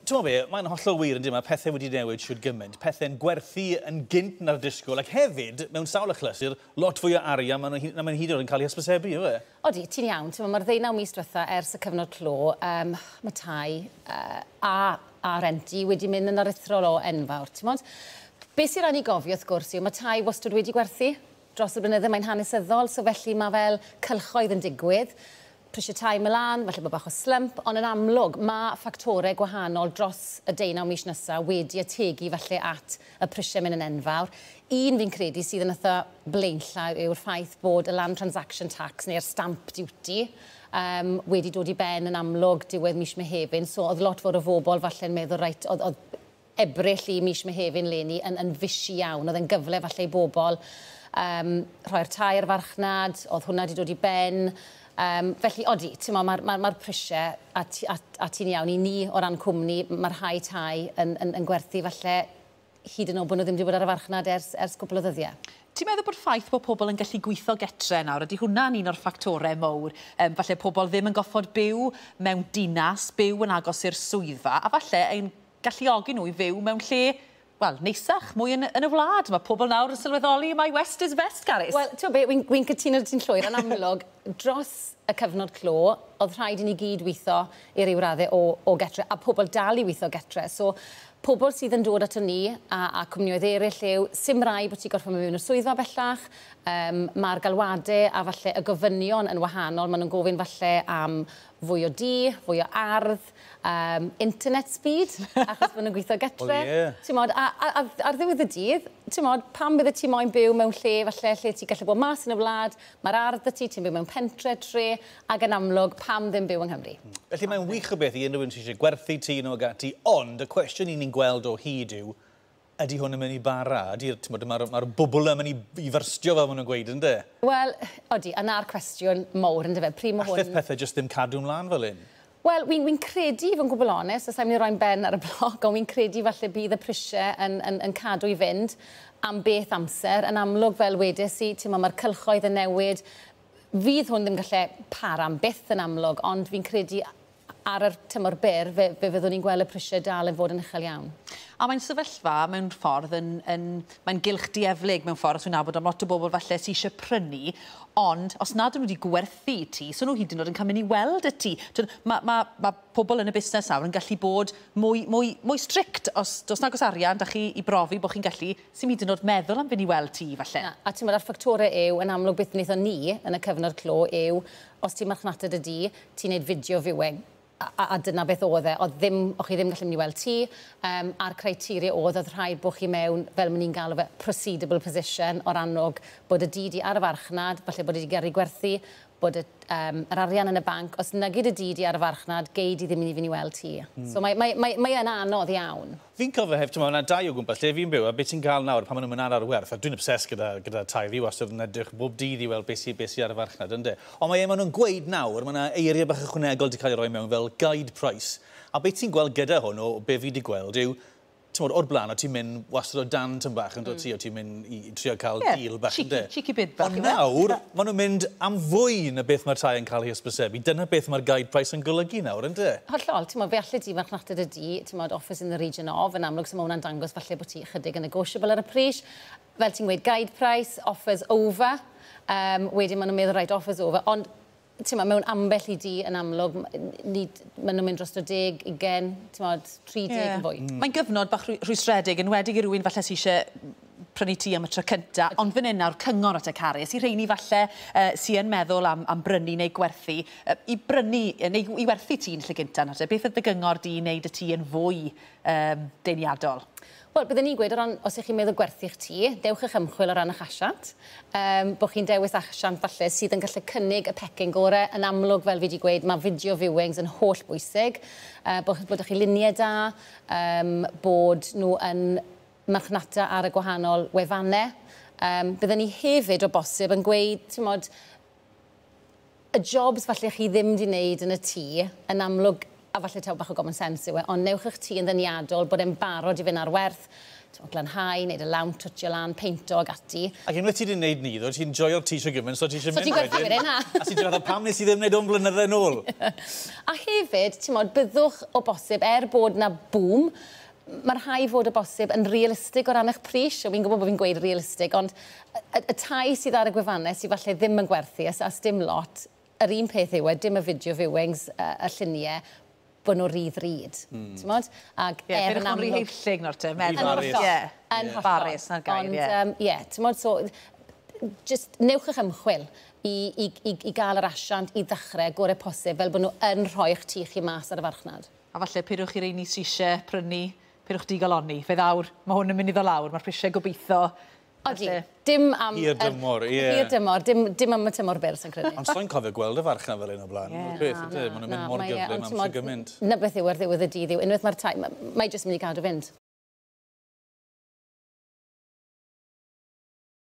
Ti'n be, mae'n hollol wir yn dim, mae pethau wedi newid siwr gymaint. Pethau'n gwerthu yn gynt na'r disgwyl, ac hefyd, mewn sawl achlysur, lot fwy o arian maen nhw'n hyd yn oed yn cael ei hysbysebu, yw e? Odi, ti'n iawn. Ti'n mae'r 19 mis diwetha ers y cyfnod clo, mae tai a renti wedi mynd yn aruthrol o enfawr. Ti'n modd? Be sy'n rhaid i gofio, wrth gwrs, yw mae tai wastad wedi gwerthu dros y blynydde, mae'n hanesyddol, so felly mae fel cylchoedd yn digwydd. Prisiau tai mynd lan, falle bod bach o slump, ond yn amlwg mae ffactorau gwahanol dros y 18 mis nesaf wedi ategu falle at y prisiau mynd yn enfawr. Un fi'n credu sydd yn eitha blaenllaw yw'r ffaith bod y land transaction tax neu'r stamp duty wedi dod i ben yn amlwg diwedd mis Mehefin, so oedd lot fawr o bobl falle'n meddwl, reit, oedd Ebrill i mis Mehefin leni yn fisi iawn, oedd yn gyfle falle i bobl rhoi'r tai ar farchnad, oedd hwnna wedi dod i ben. Felly, odi, ti'n mae'r prisiau, a ti'n iawn, i ni o ran cwmni, mae'r rhai tai yn gwerthu falle hyd yn oed bod nhw ddim wedi bod ar y farchnad ers cwpl o ddyddiau. Ti'n meddwl bod ffaith bod pobl yn gallu gweithio getre nawr, ydy hwnna'n un o'r ffactorau mowr? Falle pobl ddim yn goffod byw mewn dinas, byw yn agos i'r swyddfa, a falle yn galluogi nhw i fyw mewn lle, wel, neisach, mwy yn y wlad. Mae pobl nawr yn sylweddoli mai west is best, Carys. Wel, ti'n be, wy'n cytuno ti'n llwyr yn amlwg, dros y cyfnod clo, oedd rhaid i ni gyd weithio i ryw raddau o getre, a pobl dal i weithio getre. So, pobl sydd yn dod ato ni a cwmnioedd eraill yw, sim rai bod ti'n gorfod mynd mewn i'r swyddfa bellach, mae'r galwadau a falle y gofynion yn wahanol, maen nhw'n gofyn falle am fwy o dŷ, fwy o ardd, internet speed, achos maen nhw'n gweithio getre. Well, yeah. Ti'n modd, a ar ddiwedd y dydd, ti'n modd, pam bydde ti moyn byw mewn lle, falle lle ti'n gallu bod mas yn y wlad, mae'r ardd 'da ti, ti'n byw mewn pentre, tre, ac yn amlwg, pam ddim byw yng Nghymru? Felly mae'n wych o beth i unrhyw un sydd eisiau gwerthu tŷ nhw ag ati, ond y cwestiwn i ni'n gweld o hyd yw, ydy hwn yn mynd i bara? Ydy'r, ti'n mae'r bwbl yn mynd i fyrstio fel maen nhw'n gweud, ynddo? Wel, odi, a na'r cwestiwn mawr, ynddo fe? Pryd mae hwn. Allith pethau jyst ddim cadw ymlaen fel un? Wel, wy'n credu, i fod yn gwbl onest, os i'm mynd i roi'n ben ar y bloc, ond wy'n credu falle bydd y prisiau yn cadw i fynd am beth amser. Yn amlwg, fel wedes i, ti'n mae'r cylchoedd yn newid. Fydd hwn ddim gallu para am byth yn amlwg, ond fi'n credu ar y tymor byr, fe fyddwn ni'n gweld y prisiau dal yn fod yn uchel iawn. A mae'n sefyllfa mewn ffordd mae'n gylch dieflig mewn ffordd, os dwi'n nabod am lot o bobl falle sydd eisiau prynu, ond os nad ydyn nhw wedi gwerthu tŷ, so nhw hyd yn oed yn cael mynd i weld y tŷ. Mae pobl yn y busnes nawr yn gallu bod mwy, mwy, mwy strict os does nag oes arian da chi i brofi bod chi'n gallu, sy'n hyd yn oed meddwl am fynd i weld tŷ falle. Na, a ti'n meddwl, ffactorau yw, yn amlwg beth wnaethon ni yn y cyfnod clo yw, os ti'n marchnata dy dŷ, ti'n neud video viewing. A dyna beth oedd e, oedd ddim, o'ch chi ddim gallu mynd i weld tŷ, a'r criteria oedd rhaid bod chi mewn, fel maen ni'n galw fe, proceedable position, o'r annog bod y dŷ di ar y farchnad, falle bod e wedi gyrru gwerthu, bod yr arian yn y banc, os nag ydy dy dŷ di ar y farchnad, gei di ddim mynd i fynd i weld tŷ. So mae yn anodd iawn. Fi'n cofio hefyd, ti'n meddwl, dau o gwmpas lle fi'n byw, a beth ti'n cael nawr pan maen nhw'n mynd ar werth, a dwi'n obsessed gyda tai fi, wastad yn edrych bob dydd i weld beth sy'n ar y farchnad, ynddo? Ond maen nhw'n gweud nawr, mae yna eiriau bach ychwanegol wedi cael ei roi mewn fel guide price. A beth ti'n gweld gyda hwn, o be fi wedi gweld, yw, ti'n o'r blaen, o ti'n mynd wastad o dan tyn bach yn dod ti, o ti'n mynd i trio cael deal bach, ynddo? Cheeky bid bach. Ond nawr, maen nhw'n mynd am fwy na beth mae'r tai yn cael ei hysbysebu. Dyna beth mae'r guide price yn golygu nawr, ynddo? Hollol, ti'n meddwl, fe allu ti farchnata dy dŷ, ti'n meddwl, offers in the region of, yn amlwg, so mae hwnna'n dangos falle bod ti chydig yn negotiable ar y pris. Fel ti'n gweud, guide price, offers over, wedyn maen nhw'n meddwl, right, offers over, ond ti'n meddwl, mewn ambell i dŷ yn amlwg, maen nhw'n mynd dros o 10, 20, ti'n meddwl, 30 yn fwy. Mae'n gyfnod bach rhwystredig, enwedig i rywun falle sydd eisiau prynu tŷ am y tro cynta, ond fan hyn nawr cyngor at y Carys, i rheini falle sy'n yn meddwl am brynu neu gwerthu, i brynu neu i werthu tŷ yn lle gynta, nawr te, beth fydd dy gyngor di i wneud y tŷ yn fwy deniadol? Wel, byddwn ni'n gweud o ran, os ych chi'n meddwl gwerthu'ch tŷ, dewch eich ymchwil o ran eich asiant. Bod chi'n dewis asiant falle sydd yn gallu cynnig y pecyn gorau. Yn amlwg, fel fi wedi gweud, mae video viewings yn holl bwysig. Bod chi luniau da, bod nhw yn marchnata ar y gwahanol wefannau. Byddwn ni hefyd o bosib yn gweud, ti'n modd, y jobs falle chi ddim wedi wneud yn y tŷ, yn amlwg, a falle taw bach o common sense yw e, ond newch eich tŷ yn ddeniadol, bod e'n barod i fynd ar werth, Glanhau, neud y lawnt, twtio lan, peinto ag ati. Ac unwaith ti wedi gwneud ni, ddo, ti'n joio'r tŷ shwd gymaint, so ti eisiau So mynd ti'n gwerthfawrogi wedyn. na. A ti'n meddwl, pam nes i ddim wneud o'n blynydde nôl? A hefyd, ti'n modd, byddwch o bosib, er bod na boom, mae rhai fod o bosib yn realistig o ran eich pris. So, fi'n gwybod bod fi'n gweud realistig, ond y tai sydd ar y gwefannau sydd falle ddim yn gwerthu, a dim lot, yr un peth yw e, dim y video viewings, y lluniau, bod nhw rhy ddrud. Mm. Ti'n Ac Ie, er peidiwch yn bod yn rhy amlwg. heillig nawr te, meddwl. Yn hollol. Ie, Yn hollol. Barus, na'r gair, Ond, ie. Ie, ti'n modd, so, just newch eich ymchwil i gael yr asiant i ddechrau gorau posib fel bod nhw yn rhoi'ch tŷ chi mas ar y farchnad. A falle peidiwch i'r rheini sy eisiau prynu, peidiwch digalonni. Fe ddawr, mae hwn yn mynd i ddod lawr, mae'r prisiau gobeithio. Odi, Falle. dim am Hir dymor, ie. Hir dymor, dim am y tymor byr, sy'n credu. Ond so'n cofio gweld y farchnad fel un o blaen. Ie. Yeah. Beth ydy, maen nhw'n mynd mor mae e, gyflym ond am t'mod, sy'n gymaint. Na beth yw ar ddiwedd y dydd yw, unwaith mae'r tai, mae jyst mynd i gadw fynd.